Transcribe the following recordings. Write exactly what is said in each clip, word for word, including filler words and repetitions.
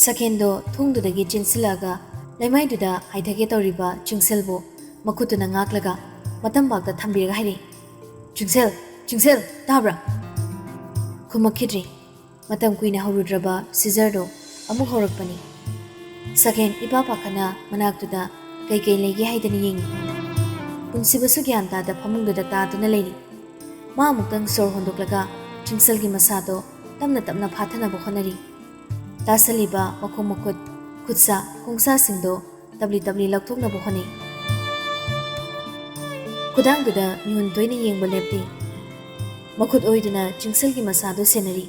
ꯁꯀꯦꯟꯗꯣ ꯊꯣꯡꯗꯨꯗꯒꯤ ꯆꯦꯟꯁꯤꯜꯂꯛꯑꯒ ꯂꯩꯃꯥꯏꯗꯨꯗ ꯍꯥꯏꯊꯒꯦ ꯇꯧꯔꯤꯕ ꯆꯤꯡꯁꯦꯜꯕꯨ ꯃꯈꯨꯠꯇꯨꯅ ꯉꯥꯛꯂꯒ ꯃꯇꯝꯕꯥꯛꯇ ꯊꯝꯕꯤꯔꯒ ꯍꯥꯏꯔꯛꯏ, "ꯆꯤꯡꯁꯦꯜ, ꯆꯤꯡꯁꯦꯜ, ꯇꯥꯕ꯭ꯔꯥ?" ꯈꯨꯝꯃꯛꯈꯤꯗ꯭ꯔꯦ꯫ ꯃꯇꯝ ꯀꯨꯏꯅ ꯍꯧꯔꯨꯗ꯭ꯔꯕ ꯁꯤꯖꯔꯗꯣ ꯑꯃꯨꯛ ꯍꯧꯔꯛꯄꯅꯤ꯫ ꯁꯀꯦꯟ ꯏꯄꯥ ꯄꯥꯈꯠꯅ ꯃꯅꯥꯛꯇꯨꯗ ꯀꯩꯀꯩ ꯂꯩꯒꯦ ꯍꯥꯏꯗꯅ ꯌꯦꯡꯉꯤ꯫ ꯄꯨꯟꯁꯤꯕꯁꯨ ꯒ꯭ꯌꯥꯟ ꯇꯥꯗ ꯐꯃꯨꯡꯗꯨꯗ ꯇꯥꯗꯨꯅ ꯂꯩꯔꯤ꯫ ꯃꯥ ꯑꯃꯨꯛꯇꯪ ꯁꯣꯔ ꯍꯣꯟꯗꯣꯛꯂꯒ ꯆꯤꯡꯁꯦꯜꯒꯤ ꯃꯁꯥꯗꯣ ꯇꯞꯅ ꯇꯞꯅ ꯐꯥꯊꯅꯕ ꯍꯣꯠꯅꯔꯤ꯫ ꯇꯥꯁꯜꯂꯤꯕ ꯃꯈꯣꯡ ꯃꯈꯨꯠ, ꯈꯨꯠꯁꯥ, ꯈꯣꯡꯁꯥꯁꯤꯡꯗꯣ ꯇꯞꯂꯤ ꯇꯞꯂꯤ ꯂꯧꯊꯣꯛꯅꯕ ꯍꯣꯠꯅꯩ꯫ ꯈꯨꯗꯥꯡꯗꯨꯗ ꯃꯤꯍꯨꯟ ꯇꯣꯏꯅ ꯌꯦꯡꯕ ꯂꯦꯞꯇꯦ꯫ ꯃꯈꯨꯠ ꯑꯣꯏꯗꯨꯅ ꯆꯤꯡꯁꯦꯜꯒꯤ ꯃꯁꯥꯗꯨ ꯁꯦꯟꯅꯔꯤ꯫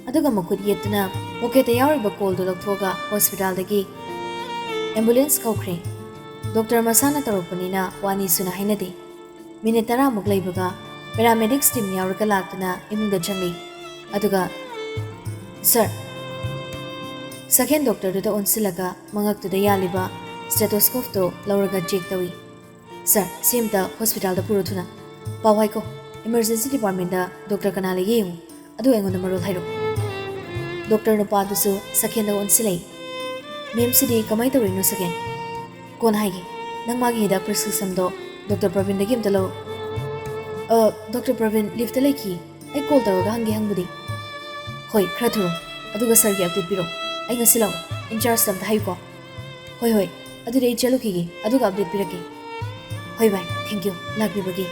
ꯑꯗꯨꯒ ꯃꯈꯨꯠ ꯌꯦꯠꯇꯨꯅ ꯄꯣꯀꯦꯠꯇ ꯌꯥꯎꯔꯤꯕ ꯀꯣꯜꯗꯨ ꯂꯧꯊꯣꯛꯑꯒ ꯍꯣꯁꯄꯤꯇꯥꯜꯗꯒꯤ ꯑꯦꯝꯕꯨꯂꯦꯟꯁ ꯀꯧꯈ꯭ꯔꯦ꯫ ꯗꯣꯛꯇꯔ ꯃꯁꯥꯅ ꯇꯧꯔꯛꯄꯅꯤꯅ ꯋꯥꯅꯤ ꯁꯨꯅ ꯍꯥꯏꯅꯗꯦ꯫ ꯃꯤꯅꯤꯠ ꯇꯔꯥꯃꯨꯛ ꯂꯩꯕꯒ ꯄꯦꯔꯥꯃꯦꯗꯤꯛꯁ ꯇꯤꯝ ꯌꯥꯎꯔꯒ ꯂꯥꯛꯇꯨꯅ ꯏꯃꯨꯡꯗ ꯆꯪꯂꯤ꯫ ꯑꯗꯨꯒ, "ꯁꯔ," ꯁꯀꯦꯟ ꯗꯣꯛꯇꯔꯗꯨꯗ ꯑꯣꯟꯁꯤꯜꯂꯒ ꯃꯉꯛꯇꯨꯗ ꯌꯥꯜꯂꯤꯕ ꯁ꯭ꯇꯦꯇꯣꯁꯀꯣꯞꯇꯣ ꯂꯧꯔꯒ ꯆꯦꯛ ꯇꯧꯏ꯫ "ꯁꯔ, ꯁꯤ ꯑꯝꯇ ꯍꯣꯁꯄꯤꯇꯥꯜꯗ ꯄꯨꯔꯣ ꯊꯨꯅ꯫ ꯄꯥꯎ ꯍꯥꯏꯀꯣ, ꯏꯃꯔꯖꯦꯟꯁꯤ ꯗꯤꯄꯥꯔꯠꯃꯦꯟꯗ ꯗꯣꯛꯇꯔ ꯀꯅꯥ ꯂꯩꯒꯦ ꯌꯦꯡꯉꯨ, ꯑꯗꯨꯒ ꯑꯩꯉꯣꯟꯗ ꯃꯔꯣꯜ ꯍꯥꯏꯔꯛꯎ꯫" ꯗꯣꯛꯇꯔ ꯅꯨꯄꯥꯗꯨꯁꯨ ꯁꯀꯦꯟꯗ ꯑꯣꯟꯁꯤꯜꯂꯛꯏ꯫ "ꯃꯦꯝ, ꯁꯤꯗꯤ ꯀꯃꯥꯏꯅ ꯇꯧꯔꯤꯅꯣ ꯁꯀꯦꯟ?" "ꯀꯣꯟꯅ ꯍꯥꯏꯒꯦ, ꯅꯪ ꯃꯥꯒꯤ ꯍꯤꯗꯥꯛ ꯄ꯭ꯔꯦꯁꯀ꯭ꯔꯤꯞꯁꯟꯗꯣ ꯗꯣꯛꯇꯔ ꯄ꯭ꯔꯕꯤꯟꯗꯒꯤ ꯑꯝꯇ ꯂꯧꯔꯣ꯫" "ꯑ, ꯗꯣꯛꯇꯔ ꯄ꯭ꯔꯕꯤꯟ ꯂꯤꯐꯇ ꯂꯩꯈꯤ, ꯑꯩ ꯀꯣꯜ ꯇꯧꯔꯒ ꯍꯪꯒꯦ ꯍꯪꯕꯗꯤ꯫" "ꯍꯣꯏ, ꯈꯔ ꯊꯨꯔꯣ, ꯑꯗꯨꯒ ꯁꯔꯒꯤ ꯑꯞꯗꯦꯠ ꯄꯤꯔꯣ꯫ ꯑꯩ ꯉꯁꯤ ꯂꯥꯛꯑꯣ, ꯏꯟꯆꯥꯔꯖꯇ ꯑꯝꯇ ꯍꯥꯏꯌꯨꯀꯣ꯫" "ꯍꯣꯏ, ꯍꯣꯏ, ꯑꯗꯨꯗꯤ ꯑꯩ ꯆꯠꯂꯨꯈꯤꯒꯦ, ꯑꯗꯨꯒ ꯑꯞꯗꯦꯠ ꯄꯤꯔꯛꯀꯦ꯫" "ꯍꯣꯏ ꯚꯥꯏ, ꯊꯦꯡꯀ꯭ꯌꯨ ꯂꯥꯛꯄꯤꯕꯒꯤ꯫"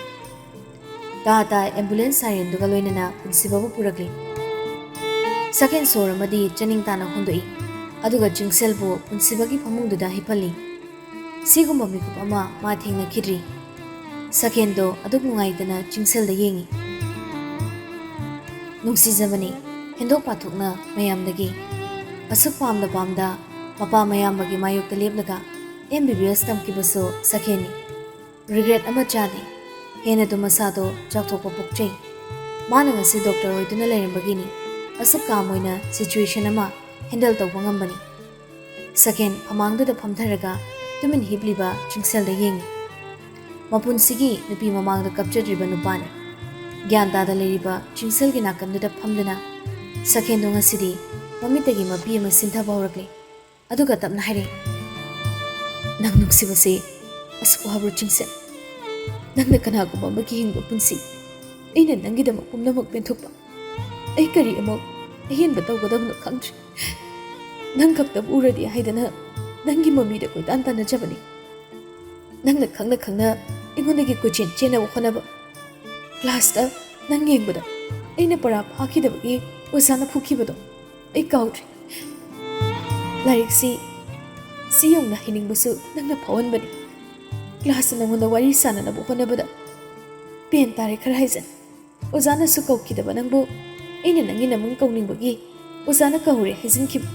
ꯇꯥ ꯇꯥ ꯑꯦꯝꯕꯨꯂꯦꯟꯁ ꯁꯥꯏꯔꯦꯟꯗꯨꯒ ꯂꯣꯏꯅꯅ ꯄꯨꯟꯁꯤꯕꯕꯨ ꯄꯨꯔꯛꯂꯤ꯫ ꯁꯀꯦꯟ ꯁꯣꯔ ꯑꯃꯗꯤ ꯆꯅꯤꯡ ꯇꯥꯅ ꯍꯣꯟꯗꯣꯛꯏ, ꯑꯗꯨꯒ ꯆꯤꯡꯁꯦꯜꯕꯨ ꯄꯨꯟꯁꯤꯕꯒꯤ ꯐꯃꯨꯡꯗꯨꯗ ꯍꯤꯞꯍꯜꯂꯤ꯫ ꯁꯤꯒꯨꯝꯕ ꯃꯤꯀꯨꯞ ꯑꯃ ꯃꯥ ꯊꯦꯡꯅꯈꯤꯗ꯭ꯔꯤ꯫ ꯁꯀꯦꯟꯗꯣ ꯑꯗꯨꯛ ꯅꯨꯡꯉꯥꯏꯇꯅ ꯆꯤꯡꯁꯦꯜꯗ ꯌꯦꯡꯉꯤ꯫ ꯅꯨꯡꯁꯤꯖꯕꯅꯤ, ꯍꯦꯟꯗꯣꯛ ꯄꯥꯊꯣꯛꯅ ꯃꯌꯥꯝꯗꯒꯤ꯫ ꯑꯁꯨꯛ ꯄꯥꯝꯅ ꯄꯥꯝꯗ ꯃꯄꯥ ꯃꯌꯥꯝꯕꯒꯤ ꯃꯥꯌꯣꯛꯇ ꯂꯦꯞꯂꯒ ꯑꯦꯝ ꯕꯤ ꯕꯤ ꯑꯦꯁ ꯇꯝꯈꯤꯕꯁꯨ ꯁꯀꯦꯟꯅꯤ꯫ ꯔꯤꯒ꯭ꯔꯦꯠ ꯑꯃ ꯆꯥꯗꯦ꯫ ꯍꯦꯟꯅꯗꯨ ꯃꯁꯥꯗꯣ ꯆꯥꯎꯊꯣꯛꯄ ꯄꯣꯛꯆꯩ꯫ ꯃꯥꯅ ꯉꯁꯤ ꯗꯣꯛꯇꯔ ꯑꯣꯏꯗꯨꯅ ꯂꯩꯔꯝꯕꯒꯤꯅꯤ ꯑꯁꯨꯛ ꯀꯥꯝ ꯑꯣꯏꯅ ꯁꯤꯆꯨꯋꯦꯁꯟ ꯑꯃ ꯍꯦꯟꯗꯜ ꯇꯧꯕ ꯉꯝꯕꯅꯤ꯫ ꯁꯀꯦꯟ ꯐꯃꯥꯡꯗꯨꯗ ꯐꯝꯊꯔꯒ ꯇꯨꯃꯤꯟ ꯍꯤꯞꯂꯤꯕ ꯆꯤꯡꯁꯦꯜꯗ ꯌꯦꯡꯉꯤ꯫ ꯃꯄꯨꯟꯁꯤꯒꯤ ꯅꯨꯄꯤ ꯃꯃꯥꯡꯗ ꯀꯞꯆꯗ꯭ꯔꯤꯕ ꯅꯨꯄꯥꯅꯤ꯫ ꯒ꯭ꯌꯥꯟ ꯇꯥꯗ ꯂꯩꯔꯤꯕ ꯆꯤꯡꯁꯦꯜꯒꯤ ꯅꯥꯀꯟꯗꯨꯗ ꯐꯝꯗꯨꯅ ꯁꯀꯦꯟꯗꯣ ꯉꯁꯤꯗꯤ ꯃꯃꯤꯠꯇꯒꯤ ꯃꯄꯤ ꯑꯃ ꯁꯤꯟꯊꯕ ꯍꯧꯔꯛꯂꯦ꯫ ꯑꯗꯨꯒ ꯇꯞꯅ ꯍꯥꯏꯔꯛꯏ, "ꯅꯪ ꯅꯨꯡꯁꯤꯕꯁꯦ ꯑꯁꯨꯛ ꯋꯥꯕ꯭ꯔꯣ ꯆꯤꯡꯁꯦ? ꯅꯪꯅ ꯀꯅꯥꯒꯨꯝꯕ ꯑꯃꯒꯤ ꯍꯤꯡꯕ ꯄꯨꯟꯁꯤ, ꯑꯩꯅ ꯅꯪꯒꯤꯗꯃꯛ ꯄꯨꯝꯅꯃꯛ ꯄꯦꯟꯊꯣꯛꯄ꯫ ꯑꯩ ꯀꯔꯤ ꯑꯃꯨꯛ ꯑꯍꯦꯟꯕ ꯇꯧꯒꯗꯕꯅꯣ ꯈꯪꯗ꯭ꯔꯦ꯫ ꯅꯪ ꯈꯛꯇꯕꯨ ꯎꯔꯗꯤ ꯍꯥꯏꯗꯅ ꯅꯪꯒꯤ ꯃꯃꯤꯗ ꯀꯣꯏꯇꯥꯟ ꯇꯥꯟꯅꯖꯕꯅꯤ꯫ ꯅꯪꯅ ꯈꯪꯅ ꯈꯪꯅ ꯑꯩꯉꯣꯟꯗꯒꯤ ꯀꯣꯏꯆꯦꯟ ꯆꯦꯟꯅꯕ ꯍꯣꯠꯅꯕ꯫ ꯀ꯭ꯂꯥꯁꯇ ꯅꯪ ꯌꯦꯡꯕꯗ ꯑꯩꯅ ꯄꯔꯥ ꯐꯥꯈꯤꯗꯕꯒꯤ ꯑꯣꯖꯥꯅ ꯐꯨꯈꯤꯕꯗꯣ ꯑꯩ ꯀꯥꯎꯗ꯭ꯔꯤ꯫ ꯂꯥꯏꯔꯤꯛꯁꯤ ꯁꯤ ꯌꯧꯅ ꯍꯩꯅꯤꯡꯕꯁꯨ ꯅꯪꯅ ꯐꯥꯎꯍꯟꯕꯅꯤ꯫ ꯀ꯭ꯂꯥꯁꯇ ꯅꯪꯉꯣꯟꯗ ꯋꯥꯔꯤ ꯁꯥꯟꯅꯅꯕ ꯍꯣꯠꯅꯕꯗ ꯄꯦꯟ ꯇꯥꯔꯦ ꯈꯔ ꯍꯥꯏꯖꯟ꯫ ꯑꯣꯖꯥꯅꯁꯨ ꯀꯧꯈꯤꯗꯕ ꯅꯪꯕꯨ ꯑꯩꯅ ꯅꯪꯒꯤ ꯅꯃꯤꯡ ꯀꯧꯅꯤꯡꯕꯒꯤ ꯑꯣꯖꯥꯅ ꯀꯧꯔꯦ ꯍꯥꯏꯖꯤꯟꯈꯤꯕ꯫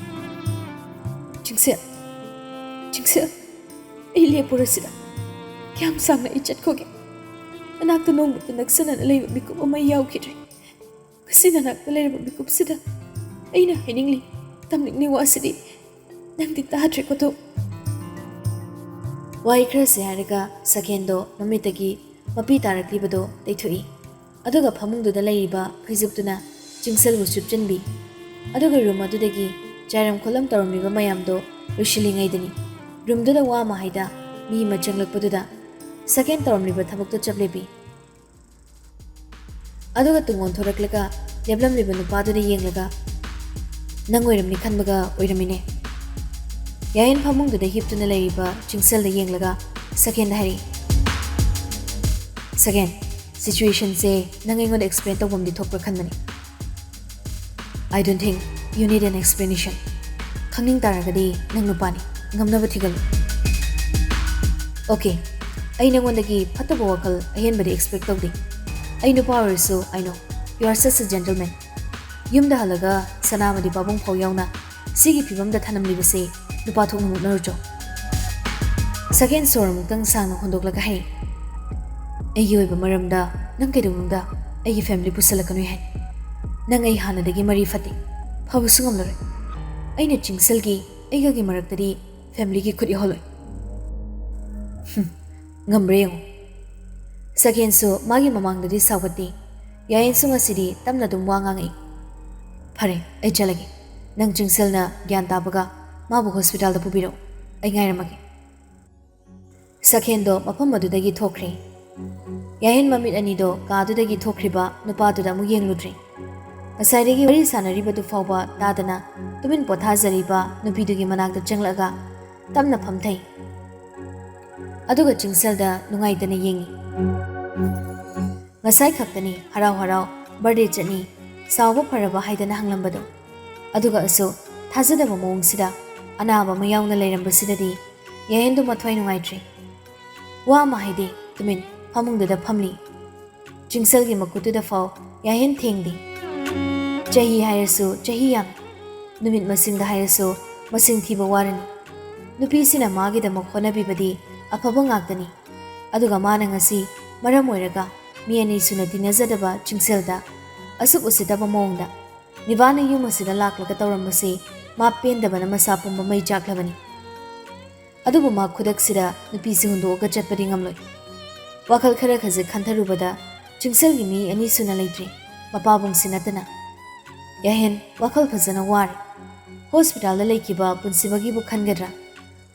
ꯆꯤꯡꯁꯦ, ꯆꯤꯡꯁꯦ, ꯑꯩ ꯂꯦꯞꯄꯨꯔꯁꯤꯗ꯫ ꯀꯌꯥꯝ ꯁꯥꯡꯅ ꯑꯩ ꯆꯠꯈꯣꯒꯦ? ꯅꯅꯥꯛꯇ ꯅꯣꯡꯃꯇ ꯅꯛꯁꯟꯅꯅ ꯂꯩꯕ ꯃꯤꯀꯨꯞ ꯑꯃ ꯑꯩ ꯌꯥꯎꯈꯤꯗ꯭ꯔꯦ꯫ ꯉꯁꯤ ꯅꯅꯥꯛꯇ ꯂꯩꯔꯕ ꯃꯤꯀꯨꯞꯁꯤꯗ ꯑꯩꯅ ꯍꯥꯏꯅꯤꯡꯂꯤ, ꯇꯝꯅꯤꯡꯂꯤ ꯋꯥꯁꯤꯗꯤ ꯅꯪꯗꯤ ꯇꯥꯗ꯭ꯔꯦꯀꯣ ꯇꯨ?" ꯋꯥꯍꯩ ꯈꯔꯁꯦ ꯍꯥꯏꯔꯒ ꯁꯀꯦꯟꯗꯣ ꯃꯃꯤꯠꯇꯒꯤ ꯃꯄꯤ ꯇꯥꯔꯛꯂꯤꯕꯗꯣ ꯇꯩꯊꯣꯛꯏ꯫ ꯑꯗꯨꯒ ꯐꯃꯨꯡꯗꯨꯗ ꯂꯩꯔꯤꯕ ꯐꯩꯖꯨꯞꯇꯨꯅ ꯆꯤꯡꯁꯜꯕꯨ ꯆꯨꯞꯆꯤꯟꯕꯤ꯫ ꯑꯗꯨꯒ ꯔꯨꯝ ꯑꯗꯨꯗꯒꯤ ꯆꯥꯏꯔꯝ ꯈꯣꯠꯂꯝ ꯇꯧꯔꯝꯂꯤꯕ ꯃꯌꯥꯝꯗꯣ ꯂꯣꯏꯁꯤꯜꯂꯤꯉꯩꯗꯅꯤ, ꯔꯨꯝꯗꯨꯗ ꯋꯥ ꯑꯃ ꯍꯥꯏꯗ ꯃꯤ ꯑꯃ ꯆꯪꯂꯛꯄꯗꯨꯗ ꯁꯀꯦꯟ ꯇꯧꯔꯝꯂꯤꯕ ꯊꯕꯛꯇꯣ ꯆꯞ ꯂꯦꯞꯄꯤ꯫ ꯑꯗꯨꯒ ꯇꯨꯡ ꯑꯣꯟꯊꯣꯔꯛꯂꯒ ꯂꯦꯞꯂꯝꯂꯤꯕ ꯅꯨꯄꯥꯗꯨꯗ ꯌꯦꯡꯂꯒ, "ꯅꯪ ꯑꯣꯏꯔꯝꯅꯤ ꯈꯟꯕꯒ ꯑꯣꯏꯔꯝꯃꯤꯅꯦ꯫" ꯌꯥꯌꯦꯟ ꯐꯃꯨꯡꯗꯨꯗ ꯍꯤꯞꯇꯨꯅ ꯂꯩꯔꯤꯕ ꯆꯤꯡꯁꯜꯗ ꯌꯦꯡꯂꯒ ꯁꯀꯦꯟꯗ ꯍꯥꯏꯔꯛꯏ, "ꯁꯀꯦꯟ, ꯁꯤꯆꯨꯋꯦꯁꯟꯁꯦ ꯅꯪ ꯑꯩꯉꯣꯟꯗ ꯑꯦꯛꯁꯄ꯭ꯂꯦꯟ ꯇꯧꯐꯝꯗꯤ ꯊꯣꯛꯄ꯭ꯔꯥ ꯈꯟꯕꯅꯤ꯫ I don't think you need an explanation. ꯈꯪꯅꯤꯡ ꯇꯥꯔꯒꯗꯤ ꯅꯪ ꯅꯨꯄꯥꯅꯤ, ꯉꯝꯅꯕ ꯊꯤꯒꯠꯂꯨ꯫" "ꯑꯣꯀꯦ, ꯑꯩ ꯅꯉꯣꯟꯗꯒꯤ ꯐꯠꯇꯕ ꯋꯥꯈꯜ ꯑꯍꯦꯟꯕꯗꯤ ꯑꯦꯛꯁꯄꯦꯛ ꯇꯧꯗꯦ꯫ ꯑꯩ ꯅꯨꯄꯥ ꯑꯣꯏꯔꯁꯨ, I know you are such a gentleman꯫ ꯌꯨꯝꯗ ꯍꯜꯂꯒ ꯁꯅꯥꯃꯗꯤ ꯄꯥꯕꯨꯡ ꯐꯥꯎ ꯌꯥꯎꯅ ꯁꯤꯒꯤ ꯐꯤꯕꯝꯗ ꯊꯅꯝꯂꯤꯕꯁꯦ ꯅꯨꯄꯥ ꯊꯣꯛꯅ ꯃꯨꯛꯅꯔꯨꯆꯣ꯫" ꯁꯀꯦꯟ ꯁꯣꯔ ꯑꯃꯨꯛꯇꯪ ꯁꯥꯡꯅ ꯍꯣꯟꯗꯣꯛꯂꯒ ꯍꯥꯏꯔꯛꯏ, "ꯑꯩꯒꯤ ꯑꯣꯏꯕ ꯃꯔꯝꯗ ꯅꯪ ꯀꯩꯗꯧꯅꯨꯡꯗ ꯑꯩꯒꯤ ꯐꯦꯃꯤꯂꯤ ꯄꯨꯁꯜꯂꯛꯀꯅꯨ ꯍꯥꯏ꯫ ꯅꯪ ꯑꯩ ꯍꯥꯟꯅꯗꯒꯤ ꯃꯔꯤ ꯐꯠꯇꯦ, ꯐꯕꯁꯨ ꯉꯝꯂꯔꯣꯏ꯫ ꯑꯩꯅ ꯆꯤꯡꯁꯜꯒꯤ ꯑꯩꯒꯒꯤ ꯃꯔꯛꯇꯗꯤ ꯐꯦꯃꯤꯂꯤꯒꯤ ꯈꯨꯠ ꯌꯥꯎꯍꯜꯂꯣꯏ꯫" ꯍꯨꯝ, ꯉꯝꯕ꯭ꯔꯥ ꯌꯦꯡꯉꯨ꯫ ꯁꯀꯦꯟꯁꯨ ꯃꯥꯒꯤ ꯃꯃꯥꯡꯗꯗꯤ ꯁꯥꯎꯒꯠꯇꯦ꯫ ꯌꯥꯌꯦꯟꯁꯨ ꯉꯁꯤꯗꯤ ꯇꯞꯅ ꯑꯗꯨꯝ ꯋꯥ ꯉꯥꯡꯉꯛꯏ꯫ "ꯐꯔꯦ, ꯑꯩ ꯆꯠꯂꯒꯦ꯫ "ꯅꯪ ꯆꯤꯡꯁꯤꯜꯅ ꯒ꯭ꯌꯥꯟ ꯇꯥꯕꯒ ꯃꯥꯕꯨ ꯍꯣꯁꯄꯤꯇꯥꯜꯗ ꯄꯨꯕꯤꯔꯛꯎ, ꯑꯩ ꯉꯥꯏꯔꯝꯃꯒꯦ"꯫ ꯁꯈꯦꯟꯗꯣ ꯃꯐꯝ ꯑꯗꯨꯗꯒꯤ ꯊꯣꯛꯈ꯭ꯔꯦ꯫ ꯌꯥꯍꯦꯟ ꯃꯃꯤꯠ ꯑꯅꯤꯗꯣ ꯀꯥꯗꯨꯗꯒꯤ ꯊꯣꯛꯈ꯭ꯔꯤꯕ ꯅꯨꯄꯥꯗꯨꯗ ꯑꯃꯨꯛ ꯌꯦꯡꯂꯨꯗ꯭ꯔꯦ꯫ ꯉꯁꯥꯏꯗꯒꯤ ꯋꯥꯔꯤ ꯁꯥꯟꯅꯔꯤꯕꯗꯨ ꯐꯥꯎꯕ ꯇꯥꯗꯅ ꯇꯨꯃꯤꯟ ꯄꯣꯊꯥꯖꯔꯤꯕ ꯅꯨꯄꯤꯗꯨꯒꯤ ꯃꯅꯥꯛꯇ ꯆꯪꯂꯛꯑꯒ ꯇꯞꯅ ꯐꯝꯊꯩ꯫ ꯑꯗꯨꯒ ꯆꯤꯡꯁꯜꯗ ꯅꯨꯡꯉꯥꯏꯇꯅ ꯌꯦꯡꯉꯤ꯫ ꯉꯁꯥꯏ ꯈꯛꯇꯅꯤ ꯍꯔꯥꯎ ꯍꯔꯥꯎ "ꯕꯥꯔꯗꯦ ꯆꯠꯅꯤ, ꯁꯥꯎꯕ ꯐꯔꯕ?" ꯍꯥꯏꯗꯅ ꯍꯪꯂꯝꯕꯗꯣ꯫ ꯑꯗꯨꯒ ꯑꯁꯨꯛ ꯊꯥꯖꯗꯕ ꯃꯑꯣꯡꯁꯤꯗ ꯑꯅꯥꯕ ꯑꯃ ꯌꯥꯎꯅ ꯂꯩꯔꯝꯕꯁꯤꯗꯗꯤ ꯌꯥꯍꯦꯟꯗꯨ ꯃꯊ꯭ꯋꯥꯏ ꯅꯨꯡꯉꯥꯏꯇ꯭ꯔꯦ꯫ ꯋꯥ ꯑꯃ ꯍꯥꯏꯗꯦ, ꯇꯨꯃꯤꯟ ꯐꯃꯨꯡꯗꯨꯗ ꯐꯝꯂꯤ꯫ ꯆꯤꯡꯁꯜꯒꯤ ꯃꯈꯨꯠꯇꯨꯗ ꯐꯥꯎ ꯌꯥꯍꯦꯟ ꯊꯦꯡꯗꯦ꯫ ꯆꯍꯤ ꯍꯥꯏꯔꯁꯨ ꯆꯍꯤ ꯌꯥꯝ, ꯅꯨꯃꯤꯠ ꯃꯁꯤꯡꯗ ꯍꯥꯏꯔꯁꯨ ꯃꯁꯤꯡ ꯊꯤꯕ ꯋꯥꯔꯅꯤ꯫ ꯅꯨꯄꯤꯁꯤꯅ ꯃꯥꯒꯤꯗꯃꯛ ꯍꯣꯠꯅꯕꯤꯕꯗꯤ ꯑꯐꯕ ꯉꯥꯛꯇꯅꯤ꯫ ꯑꯗꯨꯒ ꯃꯥꯅ ꯉꯁꯤ ꯃꯔꯝ ꯑꯣꯏꯔꯒ ꯃꯤ ꯑꯅꯤ ꯁꯨꯅ ꯇꯤꯟꯅꯖꯗꯕ ꯆꯤꯡꯁꯜꯗ ꯑꯁꯨꯛ ꯎꯁꯤꯠꯇꯕ ꯃꯑꯣꯡꯗ ꯅꯤꯕꯥꯅ ꯌꯨꯝ ꯑꯁꯤꯗ ꯂꯥꯛꯂꯒ ꯇꯧꯔꯝꯕꯁꯤ ꯃꯥ ꯄꯦꯟꯗꯕꯅ ꯃꯁꯥ ꯄꯨꯝꯕ ꯃꯩ ꯆꯥꯛꯂꯕꯅꯤ꯫ ꯑꯗꯨꯕꯨ ꯃꯥ ꯈꯨꯗꯛꯁꯤꯗ ꯅꯨꯄꯤꯁꯤ ꯍꯨꯟꯗꯣꯛꯑꯒ ꯆꯠꯄꯗꯤ ꯉꯝꯂꯣꯏ꯫ ꯋꯥꯈꯜ ꯈꯔ ꯈꯖꯤꯛ ꯈꯟꯊꯔꯨꯕꯗ ꯆꯤꯡꯁꯜꯒꯤ ꯃꯤ ꯑꯅꯤ ꯁꯨꯅ ꯂꯩꯇ꯭ꯔꯦ, ꯃꯄꯥꯕꯨꯡꯁꯤ ꯅꯠꯇꯅ꯫ ꯌꯥꯍꯦꯟ ꯋꯥꯈꯜ ꯐꯖꯅ ꯋꯥꯔꯦ꯫ ꯍꯣꯁꯄꯤꯇꯥꯜꯗ ꯂꯩꯈꯤꯕ ꯄꯨꯟꯁꯤꯃꯒꯤꯕꯨ ꯈꯟꯒꯗ꯭ꯔꯥ?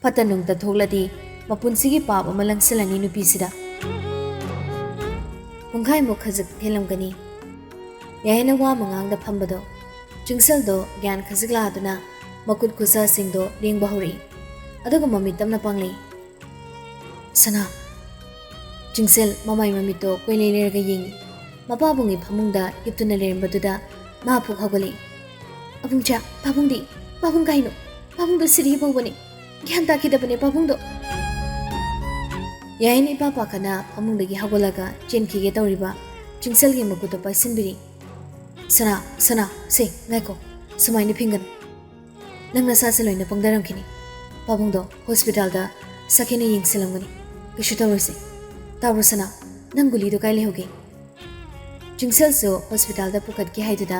ꯐꯠꯇ ꯅꯨꯡꯗ ꯊꯣꯛꯂꯗꯤ ꯃꯄꯨꯟꯁꯤꯒꯤ ꯄꯥꯞ ꯑꯃ ꯂꯪꯁꯤꯜꯂꯅꯤ ꯅꯨꯄꯤꯁꯤꯗ꯫ ꯄꯨꯡꯈꯥꯏꯃꯨꯛ ꯈꯖꯤꯛ ꯍꯦꯜꯂꯝꯒꯅꯤ꯫ ꯌꯥꯍꯦꯟꯅ ꯋꯥ ꯃꯉꯥꯡꯗ ꯐꯝꯕꯗꯣ, ꯆꯤꯡꯁꯜꯗꯣ ꯒ꯭ꯌꯥꯟ ꯈꯖꯤꯛ ꯂꯥꯗꯨꯅ ꯃꯈꯨꯠ ꯈꯨꯠꯁꯥꯁꯤꯡꯗꯣ ꯂꯦꯡꯕ ꯍꯧꯔꯛꯏ꯫ ꯑꯗꯨꯒ ꯃꯃꯤꯠ ꯇꯞꯅ ꯄꯥꯡꯂꯛꯏ꯫ "ꯁꯅꯥ!" ꯆꯤꯡꯁꯜ ꯃꯃꯥꯏ ꯃꯃꯤꯠꯇꯣ ꯀꯣꯏꯂꯩ ꯂꯩꯔꯒ ꯌꯦꯡꯉꯤ꯫ ꯃꯄꯥꯕꯨꯡꯒꯤ ꯐꯃꯨꯡꯗ ꯍꯤꯞꯇꯨꯅ ꯂꯩꯔꯝꯕꯗꯨꯗ ꯃꯥ ꯐꯨꯛ ꯍꯧꯒꯠꯂꯛꯏ꯫ "ꯑꯕꯨꯡꯆꯥ, ꯄꯥꯕꯨꯡꯗꯤ? ꯄꯥꯕꯨꯡ ꯀꯥꯏꯅꯣ? ꯄꯥꯕꯨꯡꯗꯣ ꯁꯤꯔꯤ ꯐꯥꯎꯕꯅꯦ꯫ ꯒ꯭ꯌꯥꯟ ꯇꯥꯈꯤꯗꯕꯅꯦ ꯄꯥꯕꯨꯡꯗꯣ"꯫ ꯌꯥꯍꯦꯟ ꯏꯄꯥ ꯄꯥꯈꯠꯅ ꯐꯃꯨꯡꯗꯒꯤ ꯍꯧꯒꯠꯂꯒ ꯆꯦꯟꯈꯤꯒꯦ ꯇꯧꯔꯤꯕ ꯆꯤꯡꯁꯜꯒꯤ ꯃꯈꯨꯠꯇꯣ ꯄꯥꯏꯁꯤꯟꯕꯤꯔꯤ꯫ "ꯁꯅꯥ, ꯁꯅꯥ, ꯁꯦ, ꯉꯥꯏꯈꯣ, ꯁꯨꯃꯥꯏꯅ ꯐꯤꯡꯒꯅꯨ꯫ ꯅꯪ ꯅꯁꯥꯁꯦ ꯂꯣꯏꯅ ꯄꯪꯊꯔꯝꯈꯤꯅꯤ꯫ ꯄꯥꯕꯨꯡꯗꯣ ꯍꯣꯁꯄꯤꯇꯥꯜꯗ ꯁꯈꯦꯅ ꯌꯦꯡꯁꯤꯜꯂꯝꯒꯅꯤ꯫ ꯀꯩꯁꯨ ꯇꯧꯔꯣꯏꯁꯦ꯫ ꯇꯥꯕ꯭ꯔꯣ ꯁꯅꯥ? ꯅꯪ ꯒꯨꯂꯤꯗꯣ ꯀꯥꯏ ꯂꯩꯍꯧꯒꯦ?" ꯆꯤꯡꯁꯜꯁꯨ ꯍꯣꯁꯄꯤꯇꯥꯜꯗ ꯄꯨꯈꯠꯀꯦ ꯍꯥꯏꯗꯨꯗ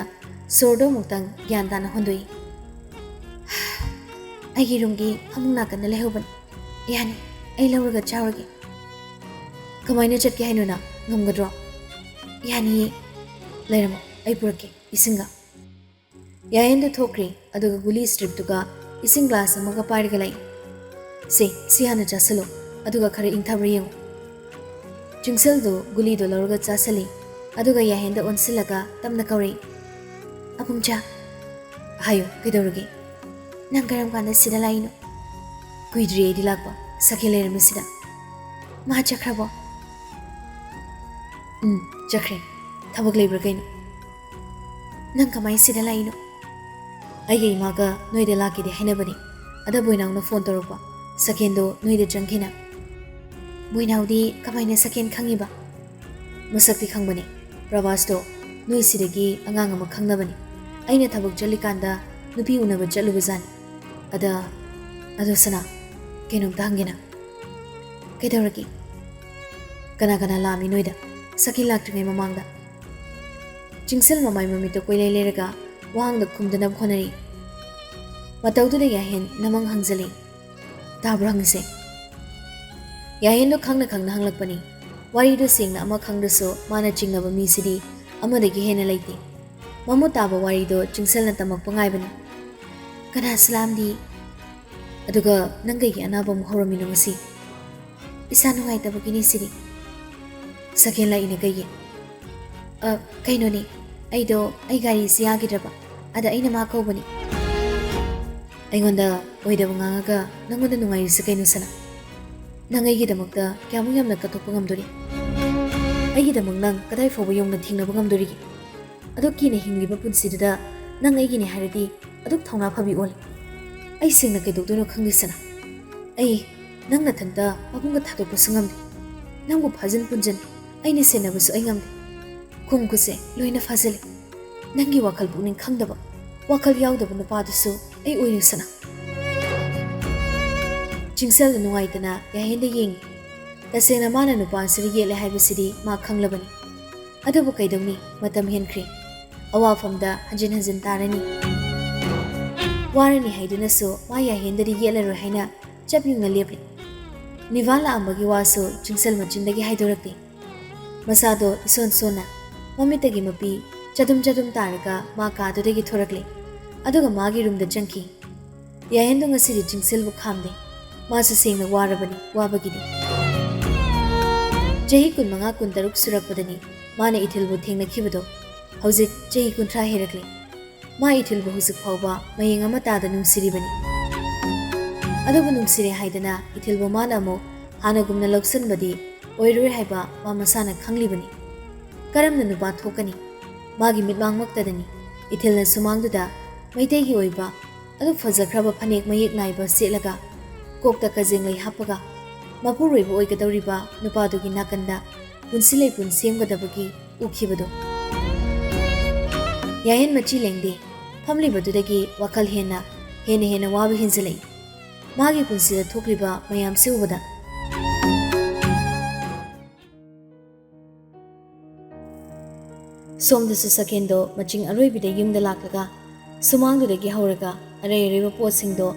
ꯁꯣꯔꯗꯣ ꯑꯃꯨꯛꯇꯪ ꯒ꯭ꯌꯥꯟ ꯇꯥꯅ ꯍꯣꯟꯗꯣꯛꯏ꯫ "ꯑꯩꯒꯤ ꯔꯨꯝꯒꯤ ꯐꯃꯨꯡ ꯅꯥꯀꯟꯗ ꯂꯩꯍꯧꯕꯅꯤ꯫ ꯌꯥꯅꯤ, ꯑꯩ ꯂꯧꯔꯒ ꯆꯥꯎꯔꯒꯦ"꯫ "ꯀꯃꯥꯏꯅ ꯆꯠꯀꯦ ꯍꯥꯏꯅꯣ ꯅꯪ? ꯉꯝꯒꯗ꯭ꯔꯣ?" "ꯌꯥꯅꯤꯌꯦ꯫ ꯂꯩꯔꯝꯃꯣ, ꯑꯩ ꯄꯨꯔꯛꯀꯦ ꯏꯁꯤꯡꯒ"꯫ ꯌꯥꯍꯦꯟꯗꯣ ꯊꯣꯛꯈ꯭ꯔꯦ, ꯑꯗꯨꯒ ꯒꯨꯂꯤ ꯁ꯭ꯇ꯭ꯔꯤꯞꯇꯨꯒ ꯏꯁꯤꯡ ꯒ꯭ꯂꯥꯁ ꯑꯃꯒ ꯄꯥꯏꯔꯒ ꯂꯥꯛꯏ꯫ "ꯁꯦ, ꯁꯤ ꯍꯥꯟꯅ ꯆꯥꯁꯤꯜꯂꯨ, ꯑꯗꯨꯒ ꯈꯔ ꯏꯪꯊꯕ꯭ꯔꯥ ꯌꯦꯡꯉꯨ꯫" ꯆꯤꯡꯁꯜꯗꯨ ꯒꯨꯂꯤꯗꯣ ꯂꯧꯔꯒ ꯆꯥꯁꯤꯜꯂꯤ, ꯑꯗꯨꯒ ꯌꯥꯍꯦꯟꯗ ꯑꯣꯟꯁꯤꯜꯂꯒ ꯇꯞꯅ ꯀꯧꯔꯛꯏ, "ꯑꯕꯨꯡꯆꯥ꯫" "ꯍꯥꯏꯌꯨ, ꯀꯩꯗꯧꯔꯒꯦ?" "ꯅꯪ ꯀꯔꯝ ꯀꯥꯟꯗ ꯁꯤꯗ ꯂꯥꯛꯏꯅꯣ?" "ꯀꯨꯏꯗ꯭ꯔꯤ ꯑꯩꯗꯤ ꯂꯥꯛꯄ, ꯁꯈꯦꯟ ꯂꯩꯔꯝꯃꯤꯁꯤꯗ꯫" "ꯃꯥ ꯆꯠꯈ꯭ꯔꯕꯣ?" "ꯎꯝ, ꯆꯠꯈ꯭ꯔꯦ꯫ ꯊꯕꯛ ꯂꯩꯕ꯭ꯔꯥ ꯀꯩꯅꯣ?" "ꯅꯪ ꯀꯃꯥꯏꯅ ꯁꯤꯗ ꯂꯥꯛꯏꯅꯣ?" "ꯑꯩꯒ ꯏꯃꯥꯒ ꯅꯣꯏꯗ ꯂꯥꯛꯀꯦꯗꯤ ꯍꯥꯏꯅꯕꯅꯤ, ꯑꯗ ꯕꯣꯏꯅꯥꯎꯅ ꯐꯣꯟ ꯇꯧꯔꯛꯄ, ꯁꯈꯦꯟꯗꯣ ꯅꯣꯏꯗ ꯆꯪꯈꯤꯅ꯫" "ꯕꯣꯏꯅꯥꯎꯗꯤ ꯀꯃꯥꯏꯅ ꯁꯈꯦꯟ ꯈꯪꯉꯤꯕ?" "ꯃꯁꯛꯇꯤ ꯈꯪꯕꯅꯤ꯫ ꯄ꯭ꯔꯚꯥꯁꯇꯣ ꯅꯣꯏ ꯁꯤꯗꯒꯤ ꯑꯉꯥꯡ ꯑꯃ ꯈꯪꯅꯕꯅꯤ꯫ ꯑꯩꯅ ꯊꯕꯛ ꯆꯠꯂꯤꯀꯥꯟꯗ ꯅꯨꯄꯤ ꯎꯅꯕ ꯆꯠꯂꯨꯕꯖꯥꯠꯅꯤ꯫ ꯑꯗ, ꯑꯗꯣ ꯁꯅꯥ, ꯀꯩꯅꯣꯝꯇ ꯍꯪꯒꯦꯅ꯫" "ꯀꯩꯗꯧꯔꯒꯦ?" "ꯀꯅꯥ ꯀꯅꯥ ꯂꯥꯛꯑꯝꯃꯤ ꯅꯣꯏꯗ, ꯁꯈꯦꯟ ꯂꯥꯛꯇ꯭ꯔꯤꯉꯩ ꯃꯃꯥꯡꯗ?" ꯆꯤꯡꯁꯜ ꯃꯃꯥꯏ ꯃꯃꯤꯠꯇ ꯀꯣꯏꯂꯩ ꯂꯩꯔꯒ ꯋꯥꯍꯪꯗ ꯈꯨꯝꯗꯅꯕ ꯍꯣꯠꯅꯔꯤ꯫ ꯃꯇꯧꯗꯨꯗ ꯌꯥꯍꯦꯟ ꯅꯃꯪ ꯍꯪꯖꯜꯂꯤ꯫ "ꯇꯥꯕ꯭ꯔꯣ ꯍꯪꯉꯤꯁꯦ?" ꯌꯥꯍꯦꯟꯗꯣ ꯈꯪꯅ ꯈꯪꯅ ꯍꯪꯂꯛꯄꯅꯤ꯫ ꯋꯥꯔꯤꯗꯣ ꯁꯦꯡꯅ ꯑꯃ ꯈꯪꯗ꯭ꯔꯁꯨ ꯃꯥꯅ ꯆꯤꯡꯅꯕ ꯃꯤꯁꯤꯗꯤ ꯑꯃꯗꯒꯤ ꯍꯦꯟꯅ ꯂꯩꯇꯦ꯫ ꯃꯃꯨꯠ ꯇꯥꯕ ꯋꯥꯔꯤꯗꯣ ꯆꯤꯡꯁꯜꯅ ꯇꯝꯃꯛꯄ ꯉꯥꯏꯕꯅꯤ꯫ "ꯀꯅꯥꯁꯨ ꯂꯥꯛꯑꯝꯗꯤ꯫ ꯑꯗꯨꯒ ꯅꯪ ꯀꯩꯒꯤ ꯑꯅꯥꯕ ꯑꯃꯨꯛ ꯍꯧꯔꯝꯃꯤꯅꯣ ꯉꯁꯤ?" "ꯏꯁꯥ ꯅꯨꯡꯉꯥꯏꯇꯕꯒꯤꯅꯤ ꯁꯤꯗꯤ꯫" "ꯁꯈꯦꯟ ꯂꯥꯛꯏꯅ ꯀꯩꯒꯤ?" "ꯑ, ꯀꯩꯅꯣꯅꯦ, ꯑꯩꯗꯣ ꯑꯩ ꯒꯥꯔꯤꯁꯤ ꯌꯥꯈꯤꯗ꯭ꯔꯕ, ꯑꯗ ꯑꯩꯅ ꯃꯥ ꯀꯧꯕꯅꯤ꯫" "ꯑꯩꯉꯣꯟꯗ ꯑꯣꯏꯗꯕ ꯉꯥꯡꯉꯒ ꯅꯪꯉꯣꯟꯗ ꯅꯨꯡꯉꯥꯏꯔꯤꯁꯦ ꯀꯩꯅꯣ ꯁꯅꯥ? ꯅꯪ ꯑꯩꯒꯤꯗꯃꯛꯇ ꯀꯌꯥꯃꯨꯛ ꯌꯥꯝꯅ ꯀꯠꯊꯣꯛꯄ ꯉꯝꯗꯣꯔꯤ? ꯑꯩꯒꯤꯗꯃꯛ ꯅꯪ ꯀꯗꯥꯏ ꯐꯥꯎꯕ ꯌꯧꯅ ꯊꯦꯡꯅꯕ ꯉꯝꯗꯣꯔꯤꯒꯦ? ꯑꯗꯨꯛ ꯀꯤꯅ ꯍꯤꯡꯂꯤꯕ ꯄꯨꯟꯁꯤꯗꯨꯗ ꯅꯪ ꯑꯩꯒꯤꯅꯤ ꯍꯥꯏꯔꯗꯤ ꯑꯗꯨꯛ ꯊꯧꯅꯥ ꯐꯕꯤ ꯑꯣꯜꯂꯤ꯫ ꯑꯩ ꯁꯦꯡꯅ ꯀꯩꯗꯧꯗꯣꯏꯅꯣ ꯈꯪꯗꯦ ꯁꯅꯥ꯫ ꯑꯩ ꯅꯪ ꯅꯊꯟꯇ ꯄꯥꯕꯨꯡꯒ ꯊꯥꯗꯣꯛꯄꯁꯨ ꯉꯝꯗꯦ꯫ ꯅꯪꯕꯨ ꯐꯥꯖꯤꯟ ꯄꯨꯟꯖꯤꯟ ꯑꯩꯅ ꯁꯦꯟꯅꯕꯁꯨ ꯑꯩ ꯉꯝꯗꯦ꯫ ꯈꯣꯡ ꯈꯨꯠꯁꯦ ꯂꯣꯏꯅ ꯐꯥꯖꯤꯜꯂꯦ꯫ ꯅꯪꯒꯤ ꯋꯥꯈꯜ ꯄꯨꯛꯅꯤꯡ ꯈꯪꯗꯕ, ꯋꯥꯈꯜ ꯌꯥꯎꯗꯕ ꯅꯨꯄꯥꯗꯨꯁꯨ ꯑꯩ ꯑꯣꯏꯔꯦ ꯁꯅꯥ꯫" ꯆꯤꯡꯁꯜꯗ ꯅꯨꯡꯉꯥꯏꯇꯅ ꯌꯥꯍꯦꯟꯗ ꯌꯦꯡꯉꯤ꯫ ꯇꯁꯦꯡꯅ ꯃꯥꯅ ꯅꯨꯄꯥꯁꯤꯗ ꯌꯦꯠꯂꯦ ꯍꯥꯏꯕꯁꯤꯗꯤ ꯃꯥ ꯈꯪꯂꯕꯅꯤ꯫ ꯑꯗꯨꯕꯨ ꯀꯩꯗꯧꯅꯤ, ꯃꯇꯝ ꯍꯦꯟꯈ꯭ꯔꯦ꯫ ꯑꯋꯥꯐꯝꯗ ꯍꯟꯖꯤꯟ ꯍꯟꯖꯤꯟ ꯇꯥꯔꯅꯤ꯫ ꯋꯥꯔꯅꯤ ꯍꯥꯏꯗꯨꯅꯁꯨ ꯃꯥ ꯌꯥꯍꯦꯟꯗꯗꯤ ꯌꯦꯠꯂꯔꯣꯏ ꯍꯥꯏꯅ ꯆꯞ ꯌꯨꯡꯅ ꯂꯦꯞꯂꯤ꯫ ꯅꯤꯚꯥ ꯂꯥꯛꯑꯝꯕꯒꯤ ꯋꯥꯁꯨ ꯆꯤꯡꯁꯜ ꯃꯆꯤꯟꯗꯒꯤ ꯍꯥꯏꯗꯣꯔꯛꯇꯦ꯫ ꯃꯁꯥꯗꯣ ꯏꯁꯣꯟ ꯁꯣꯟꯅ, ꯃꯃꯤꯠꯇꯒꯤ ꯃꯄꯤ ꯆꯗꯨꯝ ꯆꯗꯨꯝ ꯇꯥꯔꯒ ꯃꯥ ꯀꯥꯗꯨꯗꯒꯤ ꯊꯣꯔꯛꯂꯦ꯫ ꯑꯗꯨꯒ ꯃꯥꯒꯤ ꯔꯨꯝꯗ ꯆꯪꯈꯤ꯫ ꯌꯥꯍꯦꯟꯗꯣ ꯉꯁꯤꯗꯤ ꯆꯤꯡꯁꯤꯜꯕꯨ ꯈꯥꯝꯗꯦ꯫ ꯃꯥꯁꯨ ꯁꯦꯡꯅ ꯋꯥꯔꯕꯅꯤ, ꯋꯥꯕꯒꯤꯗꯤ꯫ ꯆꯍꯤ ꯀꯨꯟꯃꯉꯥ, ꯀꯨꯟꯇꯔꯨꯛ ꯁꯨꯔꯛꯄꯗꯅꯤ ꯃꯥꯅ ꯏꯊꯤꯜꯕꯨ ꯊꯦꯡꯅꯈꯤꯕꯗꯣ꯫ ꯍꯧꯖꯤꯛ ꯆꯍꯤ ꯀꯨꯟꯊ꯭ꯔꯥ ꯍꯦꯜꯂꯛꯂꯦ꯫ ꯃꯥ ꯏꯊꯤꯜꯕꯨ ꯍꯧꯖꯤꯛ ꯐꯥꯎꯕ ꯃꯌꯦꯡ ꯑꯃ ꯇꯥꯗ ꯅꯨꯡꯁꯤꯔꯤꯕꯅꯤ꯫ ꯑꯗꯨꯕꯨ ꯅꯨꯡꯁꯤꯔꯦ ꯍꯥꯏꯗꯅ ꯏꯊꯤꯜꯕꯨ ꯃꯥꯅ ꯑꯃꯨꯛ ꯍꯥꯟꯅꯒꯨꯝꯅ ꯂꯧꯁꯤꯟꯕꯗꯤ ꯑꯣꯏꯔꯣꯏ ꯍꯥꯏꯕ ꯃꯥ ꯃꯁꯥꯅ ꯈꯪꯂꯤꯕꯅꯤ꯫ ꯀꯔꯝꯅ ꯅꯨꯄꯥ ꯊꯣꯛꯀꯅꯤ? ꯃꯥꯒꯤ ꯃꯤꯠꯃꯥꯡꯃꯛꯇꯗꯅꯤ ꯏꯊꯤꯜꯅ ꯁꯨꯃꯥꯡꯗꯨꯗ ꯃꯩꯇꯩꯒꯤ ꯑꯣꯏꯕ ꯑꯗꯨꯛ ꯐꯖꯈ꯭ꯔꯕ ꯐꯅꯦꯛ ꯃꯌꯦꯛ ꯅꯥꯏꯕ ꯁꯦꯠꯂꯒ, ꯀꯣꯛꯇ ꯀꯖꯦꯡꯂꯩ ꯍꯥꯞꯄꯒ, ꯃꯄꯨꯔꯣꯏꯕ ꯑꯣꯏꯒꯗꯧꯔꯤꯕ ꯅꯨꯄꯥꯗꯨꯒꯤ ꯅꯥꯀꯟꯗ ꯄꯨꯟꯁꯤ ꯂꯩꯄꯨꯟ ꯁꯦꯝꯒꯗꯕꯒꯤ ꯎꯈꯤꯕꯗꯨ꯫ ꯌꯥꯍꯦꯟ ꯃꯆꯤ ꯂꯦꯡꯗꯦ꯫ ꯐꯝꯂꯤꯕꯗꯨꯗꯒꯤ ꯋꯥꯈꯜ ꯍꯦꯟꯅ, ꯍꯦꯟꯅ ꯍꯦꯟꯅ ꯋꯥꯕ ꯍꯦꯟꯖꯤꯜꯂꯛꯏ꯫ ꯃꯥꯒꯤ ꯄꯨꯟꯁꯤꯗ ꯊꯣꯛꯂꯤꯕ ꯃꯌꯥꯝꯁꯤ ꯎꯕꯗ꯫ ꯁꯣꯝꯗꯁꯨ ꯁꯀꯦꯟꯗꯣ ꯃꯆꯤꯡ ꯑꯔꯣꯏꯕꯤꯗ ꯌꯨꯝꯗ ꯂꯥꯛꯂꯒ ꯁꯨꯃꯥꯡꯗꯨꯗꯒꯤ ꯍꯧꯔꯒ ꯑꯔꯩ ꯑꯔꯩꯕ ꯄꯣꯠꯁꯤꯡꯗꯣ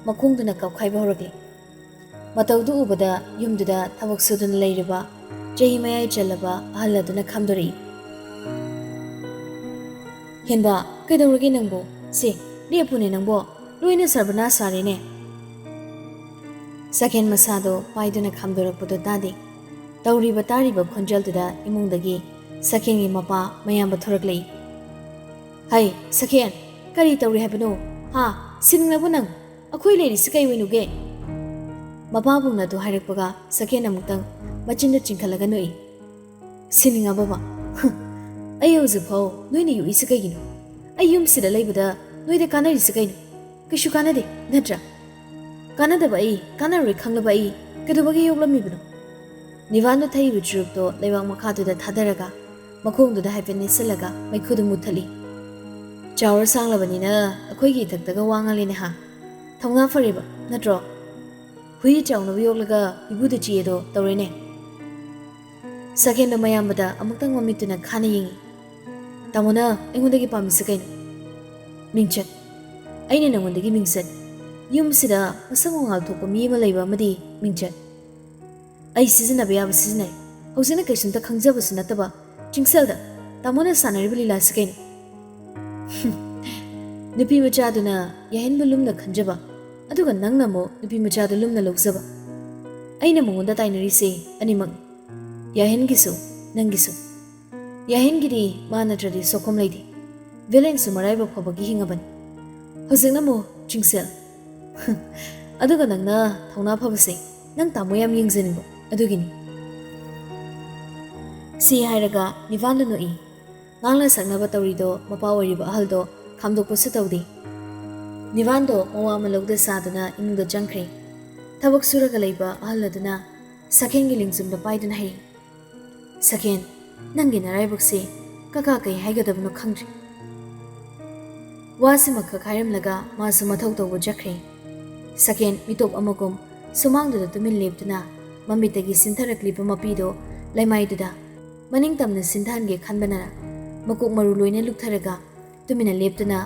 ꯃꯈꯣꯡꯗꯨꯅ ꯀꯥꯎꯈꯥꯏꯕ ꯍꯧꯔꯛꯂꯤ꯫ ꯃꯇꯧꯗꯨ ꯎꯕꯗ ꯌꯨꯝꯗꯨꯗ ꯊꯕꯛ ꯁꯨꯗꯨꯅ ꯂꯩꯔꯤꯕ ꯆꯍꯤ ꯃꯌꯥꯏ ꯆꯜꯂꯕ ꯑꯍꯜ ꯑꯗꯨꯅ ꯈꯝꯗꯣꯔꯛꯏ꯫ "ꯍꯦꯟꯕ, ꯀꯩꯗꯧꯔꯒꯦ ꯅꯪꯕꯨ? ꯁꯦ, ꯂꯦꯞꯄꯨꯅꯦ ꯅꯪꯕꯣ, ꯂꯣꯏꯅ ꯁꯔꯕꯅꯥꯁ ꯁꯥꯔꯦꯅꯦ!" ꯁꯀꯦꯟ ꯃꯁꯥꯗꯣ ꯄꯥꯏꯗꯨꯅ ꯈꯝꯗꯣꯔꯛꯄꯗꯣ ꯇꯥꯗꯦ꯫ ꯇꯧꯔꯤꯕ ꯇꯥꯔꯤꯕ ꯈꯣꯟꯖꯦꯜꯗꯨꯗ ꯏꯃꯨꯡꯗꯒꯤ ꯁꯀꯦꯟꯒꯤ ꯃꯄꯥ ꯃꯌꯥꯝꯕ ꯊꯣꯔꯛꯂꯛꯏ꯫ "ꯍꯩ, ꯁꯀꯦꯟ, ꯀꯔꯤ ꯇꯧꯔꯤ ꯍꯥꯏꯕꯅꯣ? ꯍꯥ? ꯁꯤꯅꯤꯡꯂꯕꯣ ꯅꯪ? ꯑꯩꯈꯣꯏ ꯂꯩꯔꯤꯁꯤ ꯀꯩ ꯑꯣꯏꯅꯨꯒꯦ?" ꯃꯄꯥꯕꯨꯡꯅ ꯑꯗꯨ ꯍꯥꯏꯔꯛꯄꯒ ꯁꯀꯦꯟ ꯑꯃꯨꯛꯇꯪ ꯃꯆꯤꯟꯗ ꯆꯤꯡꯈꯠꯂꯒ ꯅꯣꯛꯏ꯫ "ꯁꯤꯅꯤꯡꯉꯕꯕ? ꯍꯨꯝ, ꯑꯩ ꯍꯧꯖꯤꯛꯐꯥꯎ ꯅꯣꯏꯅ ꯌꯣꯛꯏꯁꯤ ꯀꯩꯒꯤꯅꯣ? ꯑꯩ ꯌꯨꯝꯁꯤꯗ ꯂꯩꯕꯗ ꯅꯣꯏꯗ ꯀꯥꯟꯅꯔꯤꯁꯤ ꯀꯩꯅꯣ? ꯀꯩꯁꯨ ꯀꯥꯟꯅꯗꯦ, ꯅꯠꯇ꯭ꯔꯥ? ꯀꯥꯟꯅꯗꯕ ꯑꯩ, ꯀꯥꯟꯅꯔꯣꯏ ꯈꯪꯂꯕ ꯑꯩ ꯀꯩꯗꯧꯕꯒꯤ ꯌꯣꯛꯂꯝꯃꯤꯕꯅꯣ?" ꯅꯤꯕꯥꯟꯗ ꯊꯛꯏꯕ ꯆꯨꯔꯨꯞꯇꯣ ꯂꯩꯕꯥꯛ ꯃꯈꯥꯗꯨꯗ ꯊꯥꯗꯔꯒ ꯃꯈꯣꯡꯗꯨꯗ ꯍꯥꯏꯐꯦꯠ ꯅꯦꯠꯁꯤꯜꯂꯒ ꯃꯩꯈꯨꯗꯨ ꯃꯨꯠꯊꯠꯂꯤ꯫ "ꯆꯥꯎꯔ ꯁꯥꯡꯂꯕꯅꯤꯅ ꯑꯩꯈꯣꯏꯒꯤ ꯏꯊꯛꯇꯒ ꯋꯥ ꯉꯥꯡꯂꯦꯅꯦ ꯍꯥ? ꯊꯧꯅꯥ ꯐꯔꯦꯕ, ꯅꯠꯇ꯭ꯔꯣ? ꯍꯨꯏ ꯆꯥꯎꯅꯕ ꯌꯣꯛꯂꯒ ꯍꯨꯏꯕꯨꯗ ꯆꯤꯛꯑꯦꯗꯣ ꯇꯧꯔꯦꯅꯦ꯫" ꯁꯀꯦꯟꯗꯣ ꯃꯌꯥꯝꯕꯗ ꯑꯃꯨꯛꯇꯪ ꯃꯃꯤꯠꯇꯨꯅ ꯈꯥꯅ ꯌꯦꯡꯉꯤ꯫ "ꯇꯥꯃꯣꯅ ꯑꯩꯉꯣꯟꯗꯒꯤ ꯄꯥꯝꯃꯤꯁꯤ ꯀꯩꯅꯣ?" "ꯃꯤꯡꯆꯠ꯫ ꯑꯩꯅ ꯅꯉꯣꯟꯗꯒꯤ ꯃꯤꯡꯆꯠ꯫ ꯌꯨꯝꯁꯤꯗ ꯃꯁꯛ ꯃꯉꯥꯜ ꯊꯣꯛꯄ ꯃꯤ ꯑꯃ ꯂꯩꯕ ꯑꯃꯗꯤ ꯃꯤꯡꯆꯠ꯫ ꯑꯩ ꯁꯤꯖꯤꯟꯅꯕ ꯌꯥꯕ ꯁꯤꯖꯤꯟꯅꯩ꯫ ꯍꯧꯖꯤꯛꯅ ꯀꯩꯁꯨꯝꯇ ꯈꯪꯖꯕꯁꯨ ꯅꯠꯇꯕ ꯆꯤꯡꯁꯦꯜꯗ ꯇꯥꯃꯣꯅ ꯁꯥꯟꯅꯔꯤꯕ ꯂꯤꯂꯥꯁꯤ ꯀꯩꯅꯣ?" "ꯍꯨꯝ, ꯅꯨꯄꯤ ꯃꯆꯥꯗꯨꯅ ꯌꯥꯍꯦꯟꯕꯨ ꯂꯨꯝꯅ ꯈꯟꯖꯕ, ꯑꯗꯨꯒ ꯅꯪꯅ ꯑꯃꯨꯛ ꯅꯨꯄꯤ ꯃꯆꯥꯗꯨ ꯂꯨꯝꯅ ꯂꯧꯖꯕ꯫ ꯑꯩꯅ ꯃꯉꯣꯟꯗ ꯇꯥꯏꯅꯔꯤꯁꯦ ꯑꯅꯤꯃꯛꯅꯤ, ꯌꯥꯍꯦꯟꯒꯤꯁꯨ ꯅꯪꯒꯤꯁꯨ꯫ ꯌꯥꯍꯦꯟꯒꯤꯗꯤ ꯃꯥ ꯅꯠꯇ꯭ꯔꯗꯤ ꯁꯣꯛꯐꯝ ꯂꯩꯇꯦ꯫ ꯚꯦꯂꯦꯟꯁꯨ ꯃꯔꯥꯏꯕꯛ ꯐꯕꯒꯤ ꯍꯤꯡꯉꯕꯅꯤ꯫ ꯍꯧꯖꯤꯛꯅ ꯑꯃꯨꯛ ꯆꯤꯡꯁꯦꯜ꯫ ꯑꯗꯨꯒ ꯅꯪꯅ ꯊꯧꯅꯥ ꯐꯕꯁꯦ ꯅꯪ ꯇꯥꯃꯣ ꯌꯥꯝ ꯌꯦꯡꯖꯅꯤꯡꯕ ꯑꯗꯨꯒꯤꯅꯤ꯫ ꯁꯤ ꯍꯥꯏꯔꯒ ꯅꯤꯚꯥꯟꯗ ꯅꯣꯛꯏ꯫ ꯉꯥꯡꯅ ꯁꯛꯅꯕ ꯇꯧꯔꯤꯗꯣ ꯃꯄꯥ ꯑꯣꯏꯔꯤꯕ ꯑꯍꯜꯗꯣ ꯈꯥꯝꯗꯣꯛꯄꯁꯨ ꯇꯧꯗꯦ꯫ ꯅꯤꯚꯥꯟꯗꯣ ꯃꯋꯥ ꯑꯃ ꯂꯧꯗ ꯁꯥꯗꯨꯅ ꯏꯃꯨꯡꯗ ꯆꯪꯈ꯭ꯔꯦ꯫ ꯊꯕꯛ ꯁꯨꯔꯒ ꯂꯩꯕ ꯑꯍꯜ ꯑꯗꯨꯅ ꯁꯈꯦꯟꯒꯤ ꯂꯤꯡꯖꯨꯝꯗ ꯄꯥꯏꯗꯨꯅ ꯍꯥꯏꯔꯤ, "ꯁꯈꯦꯟ, ꯅꯪꯒꯤ ꯅꯔꯥꯏꯕꯛꯁꯦ ꯀꯀꯥ ꯀꯩ ꯍꯥꯏꯒꯗꯕꯅꯣ ꯈꯪꯗ꯭ꯔꯦ꯫" ꯋꯥꯁꯤꯃꯈꯛ ꯍꯥꯏꯔꯝꯂꯒ ꯃꯥꯁꯨ ꯃꯊꯧ ꯇꯧꯕ ꯆꯠꯈ꯭ꯔꯦ꯫ ꯁꯈꯦꯟ ꯃꯤꯇꯣꯞ ꯑꯃꯒꯨꯝ ꯁꯨꯃꯥꯡꯗꯨꯗ ꯇꯨꯃꯤꯟ ꯂꯦꯞꯇꯨꯅ ꯃꯃꯤꯠꯇꯒꯤ ꯁꯤꯟꯊꯔꯛꯂꯤꯕ ꯃꯄꯤꯗꯣ ꯂꯩꯃꯥꯏꯗꯨꯗ ꯃꯅꯤꯡ ꯇꯝꯅ ꯁꯤꯟꯊꯍꯟꯒꯦ ꯈꯟꯕꯅ ꯃꯀꯣꯛ ꯃꯔꯨ ꯂꯣꯏꯅ ꯂꯨꯞꯊꯔꯒ ꯇꯨꯃꯤꯟꯅ ꯂꯦꯞꯇꯨꯅ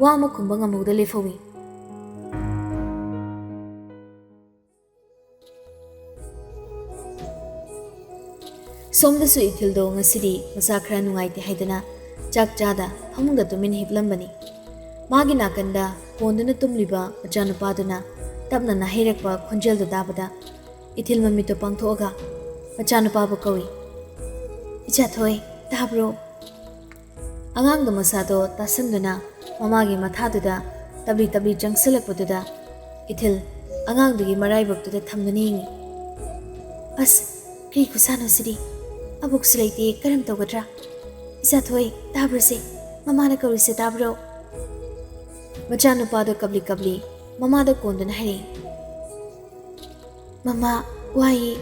ꯋꯥ ꯑꯃ ꯈꯨꯝꯕ ꯉꯝꯍꯧꯗ ꯂꯦꯞꯍꯧꯏ꯫ ꯁꯣꯝꯗꯁꯨ ꯏꯊꯤꯜꯗꯣ ꯉꯁꯤꯗꯤ ꯃꯁꯥ ꯈꯔ ꯅꯨꯡꯉꯥꯏꯇꯦ ꯍꯥꯏꯗꯅ ꯆꯥꯛ ꯆꯥꯗ ꯐꯃꯨꯡꯗ ꯇꯨꯃꯤꯟ ꯍꯤꯞꯂꯝꯕꯅꯤ꯫ ꯃꯥꯒꯤ ꯅꯥꯀꯟꯗ ꯀꯣꯟꯗꯨꯅ ꯇꯨꯝꯂꯤꯕ ꯃꯆꯥꯅꯨꯄꯥꯗꯨꯅ ꯇꯞꯅ ꯅꯥꯍꯩꯔꯛꯄ ꯈꯣꯟꯖꯦꯜꯗꯨ ꯇꯥꯕꯗ ꯏꯊꯤꯜ ꯃꯃꯤꯠꯇꯨ ꯄꯥꯡꯊꯣꯛꯑꯒ ꯃꯆꯥꯅꯨꯄꯥꯕꯨ ꯀꯧꯏ, "ꯏꯆꯥꯊꯣꯏ, ꯇꯥꯕ꯭ꯔꯣ?" ꯑꯉꯥꯡꯗꯨ ꯃꯁꯥꯗꯣ ꯇꯥꯁꯟꯗꯨꯅ ꯃꯃꯥꯒꯤ ꯃꯊꯥꯗꯨꯗ ꯇꯞꯂꯤ ꯇꯞꯂꯤ ꯆꯪꯁꯤꯜꯂꯛꯄꯗꯨꯗ ꯏꯊꯤꯜ ꯑꯉꯥꯡꯗꯨꯒꯤ ꯃꯔꯥꯏꯕꯛꯇꯨꯗ ꯊꯝꯗꯨꯅ ꯌꯦꯡꯏ꯫ "ꯑꯁ, ꯀꯔꯤ ꯈꯨꯁꯥꯅꯣ ꯁꯤꯗꯤ? ꯑꯕꯣꯛꯁꯨ ꯂꯩꯇꯦ, ꯀꯔꯝ ꯇꯧꯒꯗ꯭ꯔꯥ? ꯏꯆꯥꯊꯣꯏ, ꯇꯥꯕ꯭ꯔꯣꯁꯦ? ꯃꯃꯥꯅ ꯀꯧꯔꯤꯁꯦ ꯇꯥꯕ꯭ꯔꯣ?" ꯃꯆꯥꯅꯨꯄꯥꯗꯣ ꯀꯞꯂꯤ ꯀꯞꯂꯤ ꯃꯃꯥꯗ ꯀꯣꯟꯗꯨꯅ ꯍꯥꯏꯔꯛꯏ꯫ "ꯃꯃꯥ, ꯋꯥꯏꯌꯦ꯫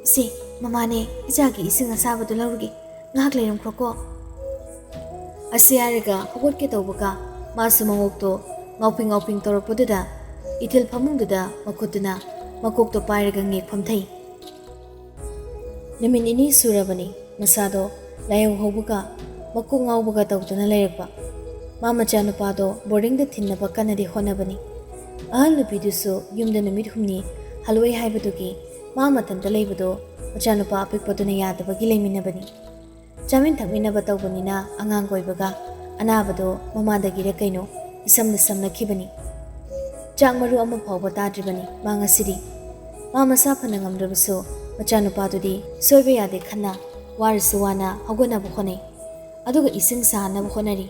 ꯁꯦ, ꯃꯃꯥꯅꯦ, ꯏꯆꯥꯒꯤ ꯏꯁꯤꯡ ꯑꯁꯥꯕꯗꯨ ꯂꯧꯔꯨꯒꯦ꯫ ꯉꯥꯏꯍꯥꯛ ꯂꯩꯔꯝꯈ꯭ꯔꯣꯀꯣ꯫" ꯑꯁꯤ ꯍꯥꯏꯔꯒ ꯍꯧꯒꯠꯀꯦ ꯇꯧꯕꯒ ꯃꯥꯁꯨ ꯃꯉꯣꯛꯇꯣ ꯉꯥꯎꯄꯤꯡ ꯉꯥꯎꯄꯤꯡ ꯇꯧꯔꯛꯄꯗꯨꯗ ꯏꯊꯤꯜ ꯐꯃꯨꯡꯗꯨꯗ ꯃꯈꯨꯠꯇꯨꯅ ꯃꯀꯣꯛꯇꯣ ꯄꯥꯏꯔꯒ ꯉꯦꯛ ꯐꯝꯊꯩ꯫ ꯅꯨꯃꯤꯠ ꯅꯤꯅꯤ ꯁꯨꯔꯕꯅꯤ ꯃꯁꯥꯗꯣ ꯂꯥꯏꯍꯧ ꯍꯧꯕꯒ ꯃꯀꯣꯛ ꯉꯥꯎꯕꯒ ꯇꯧꯗꯨꯅ ꯂꯩꯔꯛꯄ꯫ ꯃꯥ ꯃꯆꯥꯅꯨꯄꯥꯗꯣ ꯕꯣꯔꯗꯤꯡꯗ ꯊꯤꯟꯅꯕ ꯀꯟꯅꯗꯤ ꯍꯣꯠꯅꯕꯅꯤ꯫ ꯑꯍꯜ ꯅꯨꯄꯤꯗꯨꯁꯨ ꯌꯨꯝꯗ ꯅꯨꯃꯤꯠ ꯍꯨꯝꯅꯤ ꯍꯜꯂꯣꯏ ꯍꯥꯏꯕꯗꯨꯒꯤ ꯃꯥ ꯃꯊꯟꯇ ꯂꯩꯕꯗꯣ ꯃꯆꯥꯅꯨꯄꯥ ꯑꯄꯤꯛꯄꯗꯨꯅ ꯌꯥꯗꯕꯒꯤ ꯂꯩꯃꯤꯟꯅꯕꯅꯤ꯫ ꯆꯥꯃꯤꯟ ꯊꯛꯃꯤꯟꯅꯕ ꯇꯧꯕꯅꯤꯅ ꯑꯉꯥꯡ ꯀꯣꯏꯕꯒ ꯑꯅꯥꯕꯗꯣ ꯃꯃꯥꯗꯒꯤꯔ ꯀꯩꯅꯣ ꯏꯁꯝꯗ ꯁꯝꯅꯈꯤꯕꯅꯤ꯫ ꯆꯥꯛ ꯃꯔꯨ ꯑꯃ ꯐꯥꯎꯕ ꯇꯥꯗ꯭ꯔꯤꯕꯅꯤ ꯃꯥ ꯉꯁꯤꯗꯤ꯫ ꯃꯥ ꯃꯁꯥ ꯐꯅ ꯉꯝꯗ꯭ꯔꯕꯁꯨ ꯃꯆꯥꯅꯨꯄꯥꯗꯨꯗꯤ ꯁꯣꯏꯕ ꯌꯥꯗꯦ ꯈꯟꯅ ꯋꯥꯔꯁꯨ ꯋꯥꯅ ꯍꯧꯒꯠꯅꯕ ꯍꯣꯠꯅꯩ꯫ ꯑꯗꯨꯒ ꯏꯁꯤꯡ ꯁꯥꯍꯟꯅꯕ ꯍꯣꯠꯅꯔꯤ꯫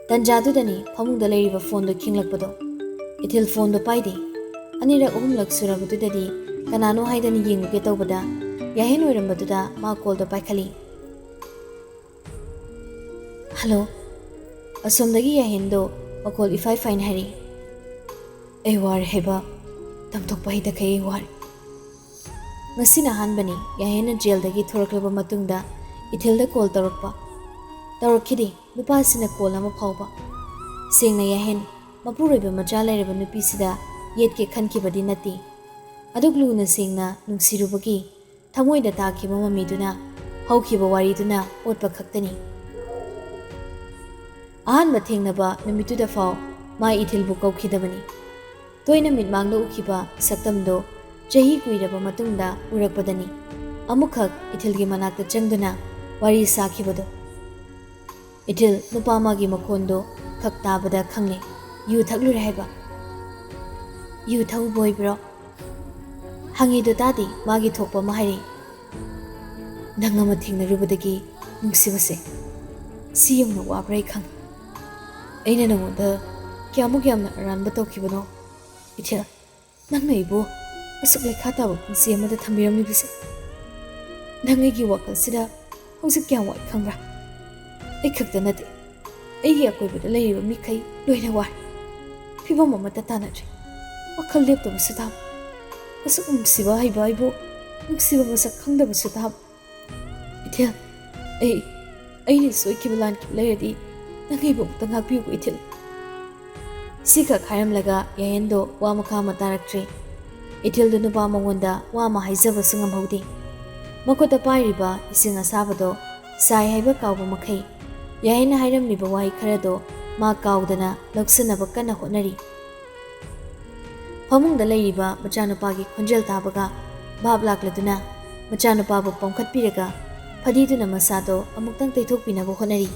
ꯇꯟꯖꯥꯗꯨꯗꯅꯤ ꯐꯃꯨꯡꯗ ꯂꯩꯔꯤꯕ ꯐꯣꯟꯗꯣ ꯈꯤꯡꯂꯛꯄꯗꯣ꯫ ꯏꯊꯤꯜ ꯐꯣꯟꯗꯣ ꯄꯥꯏꯗꯦ꯫ ꯑꯅꯤꯔꯛ ꯑꯍꯨꯝꯂꯛ ꯁꯨꯔꯕꯗꯨꯗꯗꯤ ꯀꯅꯥꯅꯣ ꯍꯥꯏꯗꯅ ꯌꯦꯡꯂꯨꯒꯦ ꯇꯧꯕꯗ ꯌꯥꯍꯦꯟ ꯑꯣꯏꯔꯝꯕꯗꯨꯗ ꯃꯥ ꯀꯣꯜꯗꯣ ꯄꯥꯏꯈꯠꯂꯤ꯫ "ꯍꯜꯂꯣ?" ꯑꯁꯣꯝꯗꯒꯤ ꯌꯥꯍꯦꯟꯗꯣ ꯃꯈꯣꯜ ꯏꯐꯥꯏ ꯐꯥꯏꯅ ꯍꯥꯏꯔꯛꯏ꯫ "ꯑꯩ ꯋꯥꯔꯦ ꯍꯩꯕ, ꯇꯝꯊꯣꯛꯄ ꯍꯩꯇꯈꯩ ꯑꯩ ꯋꯥꯔꯦ꯫" ꯉꯁꯤꯅ ꯑꯍꯥꯟꯕꯅꯤ ꯌꯥꯍꯦꯟꯅ ꯖꯦꯜꯗꯒꯤ ꯊꯣꯔꯛꯂꯕ ꯃꯇꯨꯡꯗ ꯏꯊꯤꯜꯗ ꯀꯣꯜ ꯇꯧꯔꯛꯄ꯫ ꯇꯧꯔꯛꯈꯤꯗꯦ ꯅꯨꯄꯥꯁꯤꯅ ꯀꯣꯜ ꯑꯃ ꯐꯥꯎꯕ꯫ ꯁꯦꯡꯅ ꯌꯥꯍꯦꯟ, ꯃꯄꯨꯔꯣꯏꯕ ꯃꯆꯥ ꯂꯩꯔꯕ ꯅꯨꯄꯤꯁꯤꯗ ꯌꯦꯠꯀꯦ ꯈꯟꯈꯤꯕꯗꯤ ꯅꯠꯇꯦ꯫ ꯑꯗꯨꯛ ꯂꯨꯅ ꯁꯦꯡꯅ ꯅꯨꯡꯁꯤꯔꯨꯕꯒꯤ ꯊꯃꯣꯏꯗ ꯇꯥꯈꯤꯕ ꯃꯃꯤꯗꯨꯅ ꯍꯧꯈꯤꯕ ꯋꯥꯔꯤꯗꯨꯅ ꯑꯣꯠꯄ ꯈꯛꯇꯅꯤ꯫ ꯑꯍꯥꯟꯕ ꯊꯦꯡꯅꯕ ꯅꯨꯃꯤꯠꯇꯨꯗ ꯐꯥꯎ ꯃꯥ ꯏꯊꯤꯜꯕꯨ ꯀꯧꯈꯤꯗꯕꯅꯤ꯫ ꯇꯣꯏꯅ ꯃꯤꯠꯃꯥꯡꯗ ꯎꯈꯤꯕ ꯁꯛꯇꯝꯗꯣ ꯆꯍꯤ ꯀꯨꯏꯔꯕ ꯃꯇꯨꯡꯗ ꯎꯔꯛꯄꯗꯅꯤ ꯑꯃꯨꯛꯈꯛ ꯏꯊꯤꯜꯒꯤ ꯃꯅꯥꯛꯇ ꯆꯪꯗꯨꯅ ꯋꯥꯔꯤ ꯁꯥꯈꯤꯕꯗꯣ꯫ ꯏꯊꯤꯜ ꯅꯨꯄꯥ ꯑꯃꯒꯤ ꯃꯈꯣꯟꯗꯣ ꯈꯛ ꯇꯥꯕꯗ ꯈꯪꯂꯦ, ꯌꯨ ꯊꯛꯂꯨꯔꯦ ꯍꯥꯏꯕ꯫ "ꯌꯨ ꯊꯛꯎꯕ ꯑꯣꯏꯕ꯭ꯔꯣ?" ꯍꯪꯉꯤꯗꯣ ꯇꯥꯗꯦ, ꯃꯥꯒꯤ ꯊꯣꯛꯄ ꯑꯃ ꯍꯥꯏꯔꯛꯏ꯫ "ꯅꯪ ꯑꯃ ꯊꯦꯡꯅꯔꯨꯕꯗꯒꯤ ꯅꯨꯡꯁꯤꯕꯁꯦ ꯁꯤ ꯌꯧꯅ ꯋꯥꯕ꯭ꯔꯥ ꯑꯩ ꯈꯪꯉꯤ꯫ ꯑꯩꯅ ꯅꯉꯣꯟꯗ ꯀꯌꯥꯃꯨꯛ ꯌꯥꯝꯅ ꯑꯔꯥꯟꯕ ꯇꯧꯈꯤꯕꯅꯣ ꯏꯊꯤꯜ꯫ ꯅꯪꯅ ꯑꯩꯕꯨ ꯑꯁꯨꯛ ꯂꯩꯈꯥ ꯇꯥꯕ ꯄꯨꯟꯁꯤ ꯑꯃꯗ ꯊꯝꯕꯤꯔꯝꯂꯤꯕꯁꯦ ꯅꯪ ꯑꯩꯒꯤ ꯋꯥꯈꯜꯁꯤꯗ ꯍꯧꯖꯤꯛ ꯀꯌꯥꯝ ꯋꯥꯏ ꯈꯪꯕ꯭ꯔꯥ? ꯑꯩ ꯈꯛꯇ ꯅꯠꯇꯦ, ꯑꯩꯒꯤ ꯑꯀꯣꯏꯕꯗ ꯂꯩꯔꯤꯕ ꯃꯤꯈꯩ ꯂꯣꯏꯅ ꯋꯥꯔꯦ꯫ ꯐꯤꯕꯝ ꯑꯃꯠꯇ ꯇꯥꯅꯗ꯭ꯔꯦ꯫ ꯋꯥꯈꯜ ꯂꯦꯞꯇꯕꯁꯨ ꯊꯥꯕ, ꯑꯁꯨꯛ ꯅꯨꯡꯁꯤꯕ ꯍꯩꯕ ꯑꯩꯕꯨ ꯅꯨꯡꯁꯤꯕ ꯃꯁꯛ ꯈꯪꯗꯕꯁꯨ ꯊꯥꯕ꯫ ꯏꯊꯤꯜ, ꯑꯩ, ꯑꯩꯅ ꯁꯣꯏꯈꯤꯕ ꯂꯥꯟꯈꯤꯕ ꯂꯩꯔꯗꯤ ꯅꯪ ꯑꯩꯕꯨ ꯑꯃꯨꯛꯇ ꯉꯥꯛꯄꯤꯌꯨꯀꯣ ꯏꯊꯤꯜ꯫" ꯁꯤꯈꯛ ꯍꯥꯏꯔꯝꯂꯒ ꯌꯥꯍꯦꯟꯗꯣ ꯋꯥ ꯃꯈꯥ ꯑꯃ ꯇꯥꯔꯛꯇ꯭ꯔꯦ꯫ ꯏꯊꯤꯜꯗꯨ ꯅꯨꯄꯥ ꯃꯉꯣꯟꯗ ꯋꯥ ꯑꯃ ꯍꯥꯏꯖꯕꯁꯨ ꯉꯝꯍꯧꯗꯦ꯫ ꯃꯈꯨꯠꯇ ꯄꯥꯏꯔꯤꯕ ꯏꯁꯤꯡ ꯑꯁꯥꯕꯗꯣ ꯁꯥꯏ ꯍꯥꯏꯕ ꯀꯥꯎꯕ ꯃꯈꯩ ꯌꯥꯍꯦꯟꯅ ꯍꯥꯏꯔꯝꯂꯤꯕ ꯋꯥꯍꯩ ꯈꯔꯗꯣ ꯃꯥ ꯀꯥꯎꯗꯅ ꯂꯧꯁꯤꯟꯅꯕ ꯀꯟꯅ ꯍꯣꯠꯅꯔꯤ꯫ ꯐꯃꯨꯡꯗ ꯂꯩꯔꯤꯕ ꯃꯆꯥꯅꯨꯄꯥꯒꯤ ꯈꯣꯟꯖꯦꯜ ꯇꯥꯕꯒ ꯚꯥꯞ ꯂꯥꯛꯂꯗꯨꯅ ꯃꯆꯥꯅꯨꯄꯥꯕꯨ ꯄꯝꯈꯠꯄꯤꯔꯒ ꯐꯗꯤꯗꯨꯅ ꯃꯁꯥꯗꯣ ꯑꯃꯨꯛꯇꯪ ꯇꯩꯊꯣꯛꯄꯤꯅꯕ ꯍꯣꯠꯅꯔꯤ꯫